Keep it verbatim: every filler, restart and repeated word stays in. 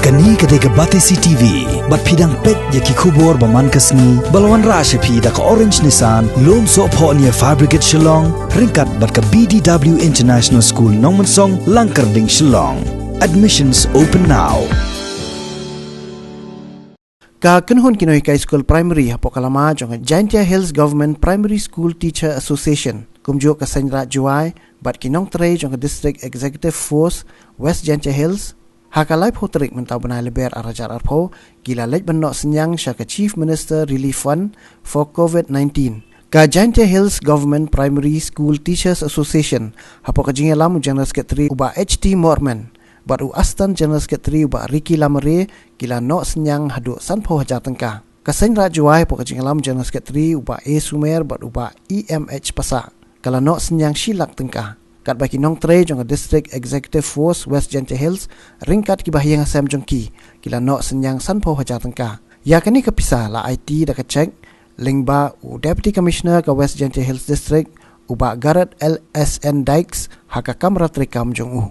Kane ka dei ka Batesi T V, bad phi dang peit ïa ki khubor ba man ka sngi, ba la wanrah sha phi da ka Orange Nissan, Lumsohphoh near Fire Brigade Shillong, ryngkat bad ka B D W International School Nongmensong, Langkyrding, Shillong. Admissions open now. Ka kynhun ki nonghikai skul primary hapoh ka lama jong ka Jaintia Hills Government Primary School Teacher Association, kumjuh ka Seiñ Raij Jowai bad ki nongtrei jong ka District Executive Force West Jaintia Hills, ha ka laiphew tarik mynta u bnai Lber ar hajar arphew, ki la leit ban noh synñiang sha ka Chief Minister Relief Fund for COVID nineteen. Ka Jaintia Hills Government Primary School Teachers Association, hapoh ka jingïalam u General Secretary u Bah H T Morman bad u Assistant General Secretary u Bah Ricky Lamare, ki la noh synñiang haduh sanphew hajar tyngka. Ka Seiñ Raij Jowai hapoh ka jingïalam u General Secretary u Bah A Sumer bad u Bah E M H Passah, ka la noh synñiang shi lak tyngka. Katba ki nongtrei jong ka District Executive Force West Jaintia Hills, ryngkat ki bahaïing hasem jong ki, ki la noh synñiang sanphew hajar tyngka. Ïa kane ka pisa la aiti da ka cheque lyngba u Deputy Commissioner ka West Jaintia Hills District, u Bah Garod L S N Dykes, ha ka kamra treikam jong u.